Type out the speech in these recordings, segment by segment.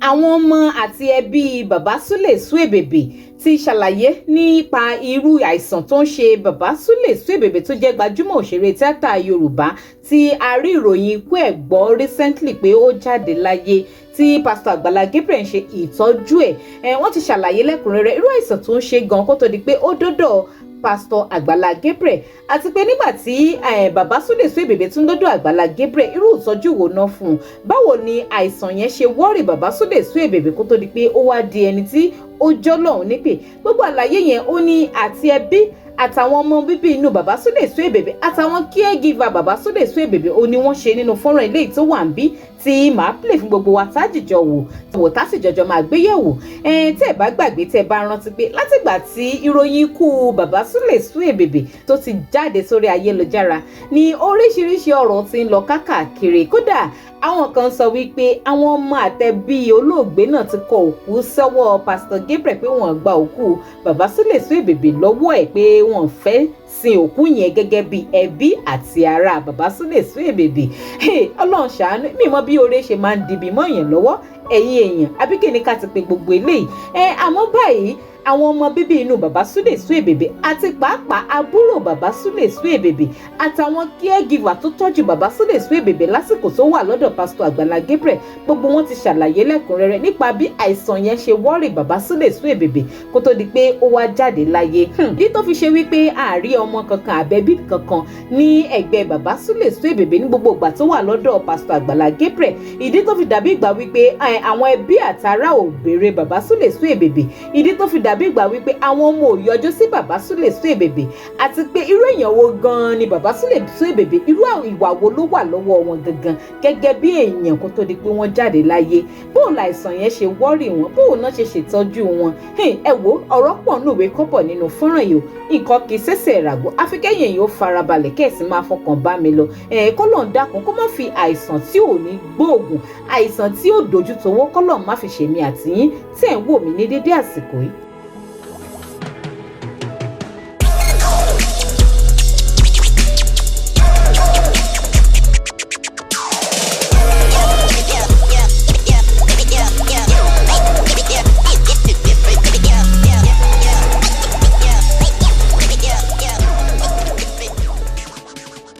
Àwọn ọmọ àti ẹbí Bàbá Sule Suebebe ti ṣàlàyé nípa irú àìsàn tó ń ṣe Bàbá Sule Suebebe tó jẹ́ gbajúmọ̀ òṣèré tíátà Yorùbá tí a rí ìròyìn ikú ẹ̀ gbọ́ recently pé ó jáde láyé, tí Pásítọ̀ Àgbàlá Gabriel ń ṣe ìtọ́jú ẹ̀. Wọ́n ti ṣàlàyé lẹ́kùnrẹ́rẹ́ irú àìsàn tó ń ṣe gan kó tó di pé ó dọ́dọ̀ Pásítọ̀ Àgbàlá Gabriel, àti pé nígbà tí Bàbá Sule Suebebe tún dọ́dọ̀ Àgbàlá Gabriel, irú ìtọ́jú wo ná fún un, báwo ni àìsàn yẹn ṣe worry Bàbá Sule Suebebe kó tó di pé ó wá di ẹni tí ó jọ́ lọ́hùn nípè. Gbogbo àlàyé yẹn ó ní àti ẹbí àtàwọn ọmọ bíbí inú Bàbá Sule Suebebe àtàwọn caregiver Bàbá Sule Suebebe ó ní wọ́n ṣe nínú fọ́nrán eléyìí tó wà ń bí tí màá play fún gbogbo wa tájìjọ wò wò tá sì jọjọ máa gbé yẹ̀wò. Tẹ́ ẹ bá gbàgbé, tẹ́ ẹ bá rántí pé látìgbà tí ìròyìn ikú Bàbá Sule Suebebe tó ti jáde sórí ayélujára ní oríṣiríṣi ọ̀rọ̀ tí ń lọ kákàkiri. Kódà àwọn kan sọ wípé àwọn ọmọ àtẹbí olóògbé náà ti kọ òkú sọ́wọ́ Pásítọ̀ Gabriel, pé wọ́n gba òkú Bàbá Sule Suebebe lọ́wọ́ ẹ̀, pé wọ́n fẹ́ sin òkú yẹn gẹ́gẹ́ bí ẹbí àti ará Bàbá Sule Suebebe. Ọlọ́run ṣàánú mi, mọ bí oore ṣe máa ń dibi mọ́ èèyàn lọ́wọ́, ẹ̀yin èèyàn, àbí kí ni ká ti pe gbogbo eléyìí ẹ? Àmọ́ báyìí, àwọn ọmọ bíbí inú Bàbá Sule Suebebe àti pàápàá àbúrò Bàbá Sule Suebebe àtàwọn caregiver tó tọ́jú Bàbá Sule Suebebe lásìkò tó wà lọ́dọ̀ Pásítọ̀ Àgbàlá Gabriel, gbogbo wọn ti ṣàlàyé lẹ́kùnrẹ́rẹ́ nípa bí àìsàn yẹn ṣe worry Bàbá Sule Suebebe kó tó di pé ó wá jáde láyé. Bí tó fi ṣe wípé àárí ọmọ kankan àbẹ́bí kankan ní ẹ̀gbẹ́ Bàbá Sule Suebebe ní gbogbo ìgbà tó wà lọ́dọ̀ Pásítọ̀ Àgbàlá Gabriel, ìdí tó fi dàbí ìgbà wípé àwọn ẹbí àtàrà ò béèrè Bàbá Sule Suebebe, ìdí tó fi dàbí ìgbà wípé àwọn ọmọ ò yọjú sí Bàbá Sule Suebebe, àti pé irú èèyàn wo gan-an ni Bàbá Sule Suebebe, irú ìwà wo ló wà lọ́wọ́ wọn gangan gẹ́gẹ́ bí èèyàn kó tó di pé wọ́n jáde láyé, bóun láìsàn yẹn ṣe worry wọn, bóun náà ṣe ṣètọ́jú wọn. Ẹ wo, ọ̀rọ̀ pọ̀ nùwé kọ́bọ̀ nínú fọ́nrán yìí o. Nǹkan kì í ṣẹ̀ṣẹ̀ ràgó, àfi kẹ́yìn èèyàn ó farabalẹ̀ kẹ́ẹ̀sì máa fọkàn bá mi lọ. Kọ́lọ̀ ń dákun kó má fi àìsàn tí ò ní gbóògùn, àìsàn tí ò dojú towó, kọ́lọ̀ má fi ṣèmi àtìyín tí ẹ̀ ń wò mí ní dédé àsìkò yìí.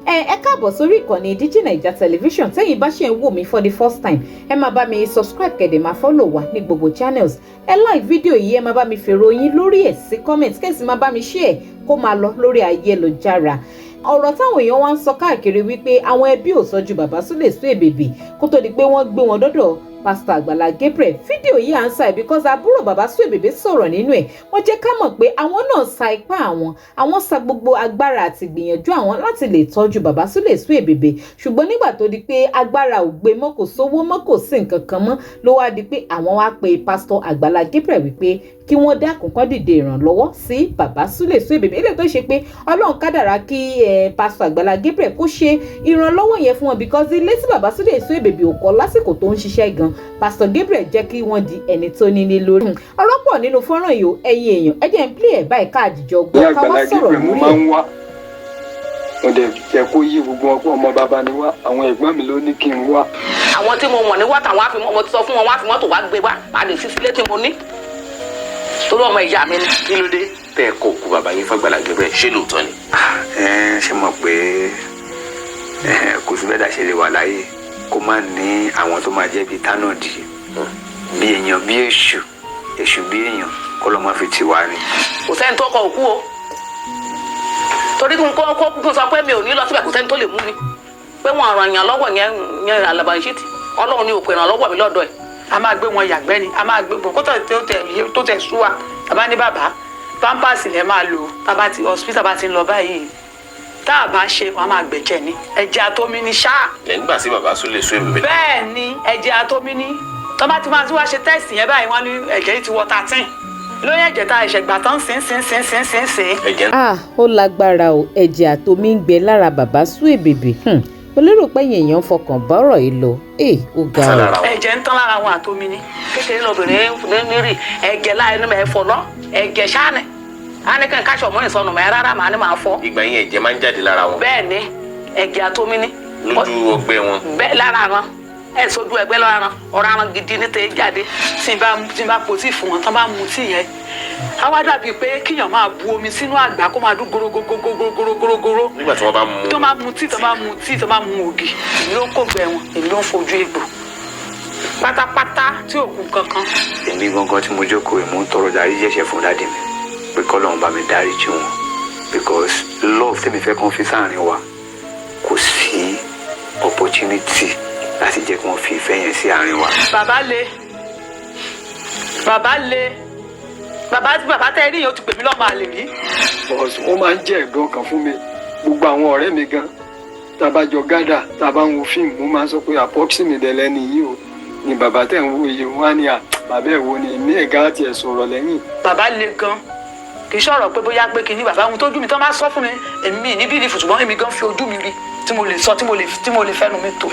Ẹ káàbọ̀ sórí ìkànnì Digi Naija Television. Tẹ́yìn bá ṣe ń wò mí for the first time, ẹ máa bá mi subscribe, kẹ̀dẹ̀ máa follow wa ní gbogbo channels. Ẹ like fídíò yìí, ẹ máa bá mi fèrò yín lórí ẹ̀ sí comment, kẹ́sì máa bá mi share kó máa lọ lórí ayélujára. Ọ̀rọ̀ táwọn èèyàn wá ń sọ káàkiri wípé àwọn ẹbí ò sọ́jú Bàbá Sule Suebebe kó tó di pé wọ́n gbé wọn dọ́dọ̀ Pásítọ̀ Àgbàlá Gabriel, fídíò yìí à ń sa ẹ̀ because àbúrò Bàbá Suebebe sọ̀rọ̀ nínú ẹ̀. Wọ́n jẹ́ ká mọ̀ pé àwọn náà sa ipá àwọn, àwọn sa gbogbo agbára àti gbìyànjú àwọn láti lè tọ́jú Bàbá Sule Suebebe, ṣùgbọ́n nígbà tó di pé agbára ò gbé mọ́, kò sówó mọ́, kò sí nǹkan kan mọ́, ló wá di pé àwọn wá pe Pásítọ̀ Àgbàlá Gabriel wípé kí wọ́n dákun kán dìde ìrànlọ́wọ́ sí Bàbá Sule Suebebe. Eléyìí tó ṣe pé Ọlọ́run kádàrá kí Pásítọ̀ Àgbàlá Gabriel kó ṣe ìrànlọ́wọ́ yẹn fún wọn, because ilé tí Bàbá Sule Suebebe ò kọ́ lásìkò tó ń ṣiṣẹ́ gan, Pásítọ̀ Gabriel jẹ́ kí wọ́n di ẹni tó nílé lórí. Ọ̀rọ̀ pọ̀ nínú fọ́nrán yìí o. Ẹ̀yin èèyàn, ẹ jẹ́ ń play ẹ̀ báyìí káàdìjọ gbọ́ ká wá sọ̀rọ̀ lórí ẹ̀. Mo dẹ̀ jẹ́ kó yí gbogbo wọn pé ọmọ bàbá ni wá. Àwọn ẹ̀gbọ́n mi ló ní kí n wá. Àwọn tí mo mọ̀ ní wá tàwọn àfi mo ti sọ fún wọn, wá fi mọ́tò wá gbé wá, màá lè fi sílé tí mo ní torí ọmọ ìyá mi ni. Kí ló dé tẹ́ ẹ kọ òkú bàbá yín f'Àgbàlá Gabriel? Ṣé lóòótọ́ ni? Ẹ ṣe mọ̀ pé kò sí bẹ́ẹ̀ dà ṣe lè wà láyé kó má ní àwọn tó máa jẹ́ bíi tánàdì, bí èèyàn, bí èṣù, èṣù bí èèyàn, kó lọ́ máa fi tì wá ni. Kò sẹ́ni tó kọ òkú o, torí kí n kó kó sọ pé mi ò ní lọ síbẹ̀, kò sẹ́ni tó lè mú mi pé wọ́n ràn yàn lọ́wọ́ yẹn yẹn àlàbàṣítì. Ọlọ́run ní òkè ìrànlọ́wọ́ mi lọ́dọ̀ ẹ̀. A máa gbé wọn yàgbẹ́ ni, a máa gbé wọn kó tó tẹ̀ sú wa. Bàbá ní bàbá, Pampers lẹ máa lò. Bàbá ti hospital bá ti ń lọ báyìí, tá a bá ṣe, wọn máa gbẹ̀jẹ̀ ni, ẹ̀jẹ̀ àtomi ni ṣáà. Lẹ́yìn gbà sí Bàbá Sule Suebebe. Bẹ́ẹ̀ ni, ẹ̀jẹ̀ àtomi ni. Tó bá ti máa tún wá ṣe test yẹn báyìí, wọ́n ní ẹ̀jẹ̀ yìí ti wọ 13 lórí ẹ̀jẹ̀ tá a ẹ̀ṣẹ̀ gbà tán sín sín sín sín sín sín. Ah, ó lágbára o. Ẹ̀jẹ̀ àtomi ń gbẹ lára Bàbá Suebebe. Mo lérò pé ẹ̀yin èèyàn fọkàn bọ́rọ̀ yìí lọ. Ẹ ó ga o. Ẹ̀jẹ̀ ń tán lára wọn, àtomi ni. Kékeré lobìnrin ní rí ẹ̀jẹ̀ láì ní mẹ́ fọ lọ ẹ̀jẹ̀ ṣáà ni a ní kí n káṣọ mọ́ ìsọnù mẹ́ rárá, màá ní màá fọ. Ìgbà yẹn, ẹ̀jẹ̀ máa ń jáde lára wọn. Bẹ́ẹ̀ ni, ẹ̀jẹ̀ àtomi ni. Lójú ọgbẹ́ wọn. Bẹ́ẹ̀ lára wọn. Ẹ sojú ẹgbẹ́ lọ́rọ̀ ọ̀rọ̀ aràn gidi ní tẹ́ jáde. Tí n bá po tíì fún wọn tán bá mu tíì yẹn, á wá dàbí pé kíyàn máa bu omi sínú àgbá kó máa dún gorogorogorogorogoro. Nígbà tí wọ́n bá mu tó máa mu tíì, tó máa mu tíì, tó máa mu ògì, èmi ló ń kógbẹ wọn, èmi ló ń fojú egbò pátápátá tí ò kù kankan. Èmi gangan tí mo jókòó yìí, mo ń tọrọ dárí jẹ̀ṣẹ̀ fún daddy mi pé kọ́lọ́run bá mi dáríjì wọn, because love tèmi fẹ́ kàn fi sáàrin wa, kò sí opportunity láti jẹ́ kí wọ́n fi ìfẹ́ yẹn sí àárín wa. Bàbá le, bàbá le, bàbá bàbá tẹ́ rí yẹn, ó ti pè mí lọ́mọ àlè rí. But ó máa ń jẹ́ ẹ̀dùn ọkàn fún mi. Gbogbo àwọn ọ̀rẹ́ mi gan, tá a bá jọ gádà, tá a bá ń wo fíìmù, mo máa ń sọ pé àpọ́ksì dẹ̀lẹ́ ni yìí o, ni bàbá tẹ̀ ń wo yìí. Wọ́n á ní à bàbá ẹ̀ wo ni èmi ẹ̀gá tiẹ̀ sọ̀rọ̀ lẹ́yìn. Bàbá le gan, kì í sọ̀rọ̀ pé bóyá pé kìíní bàbá ohun tójú mi tán bá sọ fún mi, èmi ní bílífù, ṣùgbọ́n èmi gan fi ojú mi rí tí mo lè sọ, tí mo lè fẹ́nu mi tó.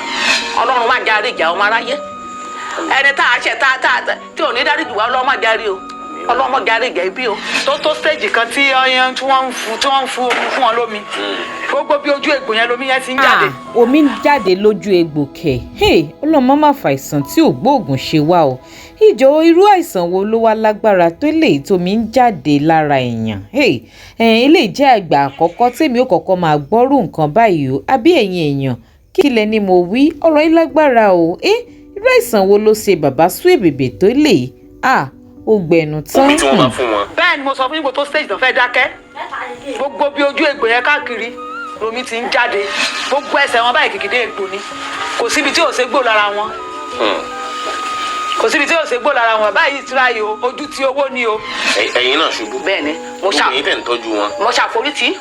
Ọlọ́run má járe ìjà ọmọ aráyé. Ẹni tá a ṣe tá a tí ò ní dáríjì wá, Ọlọ́run má járe o, Ọlọ́run má járe ìjà ibi o. Tó stage kan tí ọyàn tí wọ́n ń fu omi fún wọn lómi, gbogbo bí ojú egbò yẹn lomi yẹn ti ń jáde. Ah, omi ń jáde lójú egbò kẹ̀. Hey, ọlọ́mọ má fàìsàn tí ò gbóògùn ṣe wá o. Ìjọ, irú àìsàn wo ló wá lágbára tó lè tómi ń jáde lára èèyàn? Hey, eléyìí jẹ́ àgbà àkọ́kọ́ tèmi ò kọ́kọ́ máa gbọ́rù nǹkan báyìí o. Àbí ẹ̀yin èèyàn, kí lẹ ní mo wí? Ọ̀rọ̀ yìí lágbára o. Irú àìsàn wo ló ṣe bàbá Suebebe tó lè, ah, ó gbẹnu tán. Omi tí wọ́n bá fún wọn. Bẹ́ẹ̀ ni mo sọ fún yín, kó tó stage tó fẹ́ dákẹ́, gbogbo bí ojú egbò yẹn káàkiri lomi ti ń jáde. Gbogbo ẹsẹ̀ wọn báyìí kìkìdé egbò ni. Kò síbi tí ò ṣe gbò lára wọn, kò síbi tí ò ṣe gbò lára wọn báyìí. Tíra yìí o, ojú tí owó ni o. Ẹ̀yin náà ṣubú. Bẹ́ẹ̀ ni mo ṣà Gbogbo ẹ̀yin tẹ̀ ń tọ́jú wọn. Mo ṣàforítì,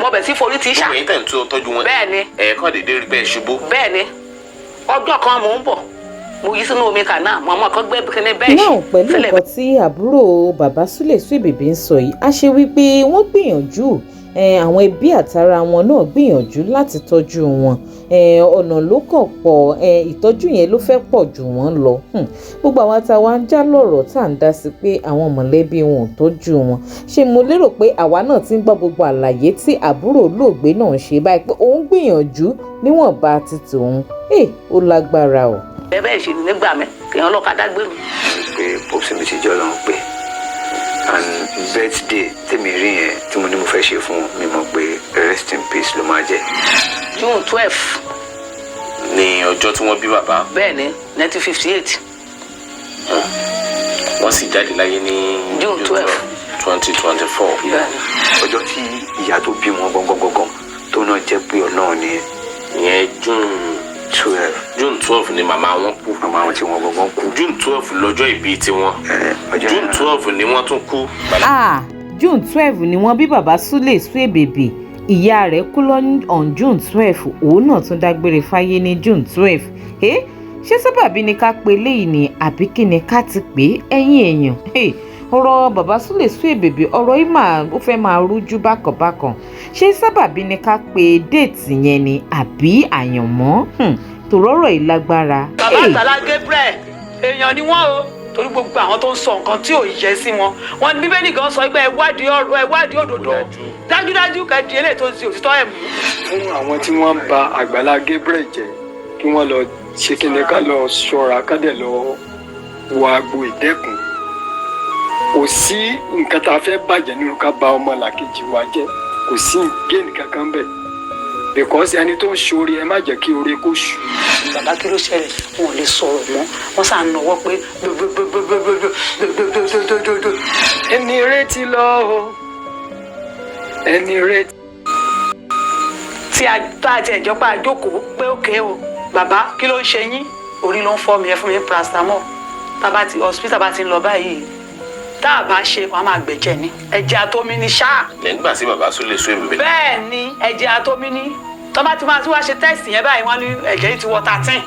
mo bẹ̀ sí forítì ṣá. Gbogbo ẹ̀yin tẹ̀ ń tọ́jú wọn. Bẹ́ẹ̀ ni. Ẹ̀ẹ̀kan dédé rí bẹ́ẹ̀ ṣubú. Bẹ́ẹ̀ ni, ọjọ́ kan mò ń bọ̀, mo yí sínú omi kànáà, màmá kan gbé kíní bẹ́ẹ̀ Náà pẹ̀lú nǹkan tí àbúrò bàbá Súlè Suebebe ń sọ yìí, a ṣe wípé wọ́n gbìyànjú, àwọn ẹbí àtara wọn náà gbìyànjú láti tọ́jú wọn. Ọ̀nà ló kàn pọ̀, ìtọ́jú yẹn ló fẹ́ pọ̀ jù wọ́n lọ. Gbogbo àwọn táwa ń já lọ́rọ̀ tá à ń dá sí pé àwọn mọ̀lẹ́bí wọn ò tọ́jú wọn, ṣé mo lérò pé àwa náà ti ń gbọ́ gbogbo àlàyé tí àbúrò olóògbé náà ń ṣe báyìí pé òun gbìyànjú níwọ̀nba ti tòun. Ó lágbára o. Bẹ́ẹ̀ bẹ́ẹ̀ ṣe ní nígbà mi kèèyàn lọ́kadà gbé mi. Pé popsi mi ti jọ́ lọ́run pé, and birthday tèmi rí yẹn tí mo ní mo fẹ́ ṣe fún wọn, mi mọ̀ pé rest in peace ló máa jẹ́. June 12. Ní ọjọ́ tí wọ́n bí bàbá. Bẹ́ẹ̀ ni, 1958. Wọ́n sì jáde láyé ní June 12. 2024. Bẹ́ẹ̀ ni. Ọjọ́ tí ìyá tó bí wọn gangan gangan tó náà jẹ́ pé Ọlọ́run ni. Ìyẹn June 12. June 12 ni màmá wọn kú. Màmá wọn tí wọn gangan kú. June 12 lọ́jọ́ ìbí tiwọn. Ọjọ́ June yẹn. 12 ni wọ́n tún kú. Ah, June 12 ni wọ́n bí bàbá Súlè Suebebe. Ìyá rẹ̀ kú lọ on June 12, òun náà tún dágbére fáyé ní June 12. Eh? Ṣé sábàbí ni ká pe eléyìí ni, àbí kí ni ká ti pè é, ẹ̀yin èèyàn? Hey, ọ̀rọ̀ bàbá Súlè Suebebe, ọ̀rọ̀ yìí máa ó fẹ́ máa rújú bákànbákan. Ṣé sábàbí ni ká pe date yẹn ni, àbí àyànmọ́? Tòrọ́rọ̀ yìí lágbára. Bàbá Hey. Àgbàlá Gabriel, èèyàn ni wọ́n o, torí gbogbo àwọn tó ń sọ nǹkan tí ò yẹ sí wọn, wọn ní Bíbélì gan sọ pé ẹ wádìí ọ̀rọ̀, ẹ wádìí òdodo dájúdájú, kẹ́ di eléyìí tó ń ṣe òtítọ́ ẹ̀ mú. Fún àwọn tí wọ́n ń ba Àgbàlá Gabriel jẹ́, kí wọ́n lọ ṣe kí ni, ká lọ ṣọ́ra, ká dẹ̀ lọ wọ agbo ìdẹ́kun. Kò sí nǹkan tá a fẹ́ bàjẹ́ nínú ká ba ọmọ làkejì wa jẹ́. Kò sí gain kankan bẹ́ẹ̀, because ẹni tó ń ṣoore, ẹ má jẹ́ kí oore kó ṣù. Bàbá, kí ló ṣẹlẹ̀? Wọn ò lè sọ̀rọ̀ mọ́, wọ́n sà ń nọwọ́ pé gbogbogbogbogbogbogbogbogbogbogbogbogbò. Ẹni retí lọ o, ẹni retí. Tí a tá a tiẹ̀ jọ pa àjókòó pé òkè o, bàbá, kí ló ń ṣe yín? Orí ló ń fọ́ mi, ẹ fún mi ní paracetamol. Tá a bá ti hospital bá ti ń lọ báyìí, tá a bá ṣe, wọn á máa gbẹ̀jẹ̀ ni, ẹ̀jẹ̀ àtomi ni ṣáà. Lẹ́yìn gbà sí bàbá Súlè Suebebe. Bẹ́ẹ̀ ni, ẹ̀jẹ̀ àtomi ni. Tó bá ti máa tún wá ṣe test yẹn báyìí, wọ́n ní ẹ̀jẹ̀ yìí ti wọ 13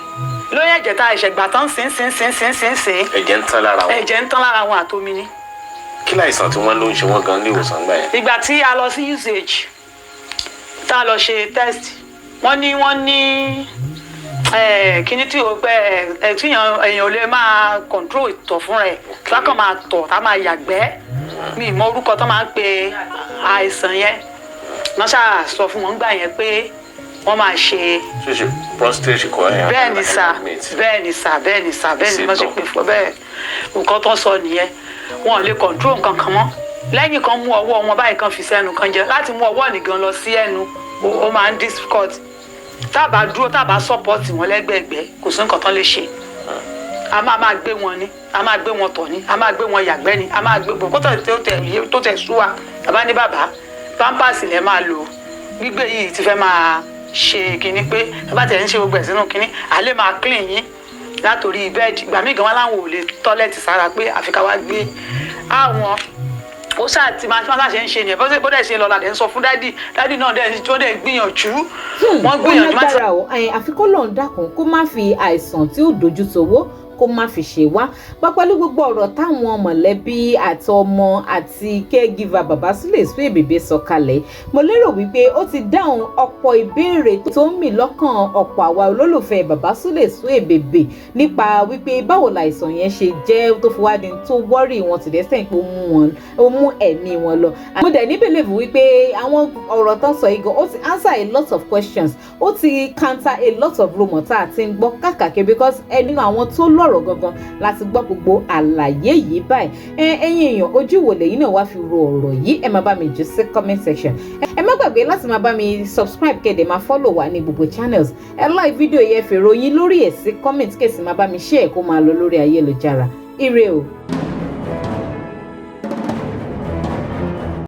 lóyún, ẹ̀jẹ̀ tá a ẹ̀ṣẹ̀ gbà tán sín sín sín sín sín sín. Ẹ̀jẹ̀ ń tán lára wọn. Ẹ̀jẹ̀ ń tán lára wọn, àtomi ni. Kí láìsàn tí wọ́n ló ń ṣe wọ́n gan ní ìwòsàn gbà yẹn? Ìgbà tí a lọ sí UCH, tá a lọ ṣe test, wọ́n ní kíní tí o pẹ́ ẹ tíyan èèyàn ò lè máa control ìtọ̀ fúnra ẹ̀, lákàn máa tọ̀ tá máa yàgbẹ́. Mi ì mọ orúkọ tó máa ń pe àìsàn yẹn. Wọ́n ṣáà sọ fún wọn gbà yẹn pé Wọ́n máa ṣe. Ṣíṣe prostate kọ́ ẹ̀? Bẹ́ẹ̀ ni sà, bẹ́ẹ̀ ni sà, bẹ́ẹ̀ ni sà, bẹ́ẹ̀ ni. Wọ́n ṣe pé fún bẹ́ẹ̀, nǹkan tó ń sọ nìyẹn. Wọn ò lè control nǹkan kan mọ́ lẹ́yìn kan mú ọwọ́ wọn báyìí kan fi sẹ́nu kan jẹ. Láti mú ọwọ́ nìkan lọ sí ẹnu, ó máa ń difficult. Tá a bá dúró, tá a bá support wọn lẹ́gbẹ̀ẹ́gbẹ́, kò sí nǹkan tán lè ṣe. A máa máa gbé wọn ní, a máa gbé wọn tọ̀ ní, a máa gbé wọn yàgbẹ́ ní, a máa gbé wọn kó tó tẹ̀ sú wa. Bàbá ní bàbá, pampers lẹ máa lò. Gbígbé yìí ti fẹ́ máa ṣe kinní pé bàbá tẹ̀ ń ṣe gbogbo ẹ̀ sínú kinní, à lè máa clean yín látòrí bẹ́ẹ̀dì. Ìgbà míì gan wọn láwọn ò lè toilet sára pé àfi ká wá gbé àwọn. Ó ṣáà ti máa tí wọ́n ṣe ń ṣe nìyẹn. Bó dẹ̀ ṣe lọ làdẹ̀ ń sọ fún daddy. Daddy náà dẹ̀ tó dẹ̀ gbìyànjú, wọ́n gbìyànjú Ó lágbára o. Àfi kó lóun dákun, kó má fi àìsàn tí ó dojú towó, kó má fi ṣe wá bá. Pẹ̀lú gbogbo ọ̀rọ̀ táwọn mọ̀lẹ́bí àti ọmọ àti caregiver bàbá Súlè Suebebe sọ kalẹ̀, mo lérò wípé ó ti dáhùn ọ̀pọ̀ ìbéèrè tó ń mì lọ́kàn ọ̀pọ̀ àwa olólùfẹ́ bàbá Súlè Suebebe nípa wípé báwo làìsàn yẹn ṣe jẹ́ tó fi wá di tó worry wọn tìdẹ́ sẹ́yìn pé ó mú wọn, ó mú ẹ̀mí wọn lọ. Mo dẹ̀ ní believe wípé àwọn ọ̀rọ̀ tán sọ yìí gan, ó ti answer a lot of questions, ó ti counter a lot of rumour tá a ti ń gbọ́ káàkiri, because ẹnu àwọn tó lọ́rọ̀ gangan láti gbọ́ gbogbo àlàyé yìí báyìí. Ẹ̀yin èèyàn, ojú wo lẹ́yìn náà wá fi ro ọ̀rọ̀ yìí? Ẹ máa bá mi jù sí comment section. Ẹ má gbàgbé láti máa bá mi subscribe, kẹ́ dẹ̀ máa follow wa ní gbogbo channels. Ẹ like fídíò yẹn, fèrò yín lórí ẹ̀ sí comment, kẹ́ sì máa bá mi share kó máa lọ lórí ayélujára. Ire o.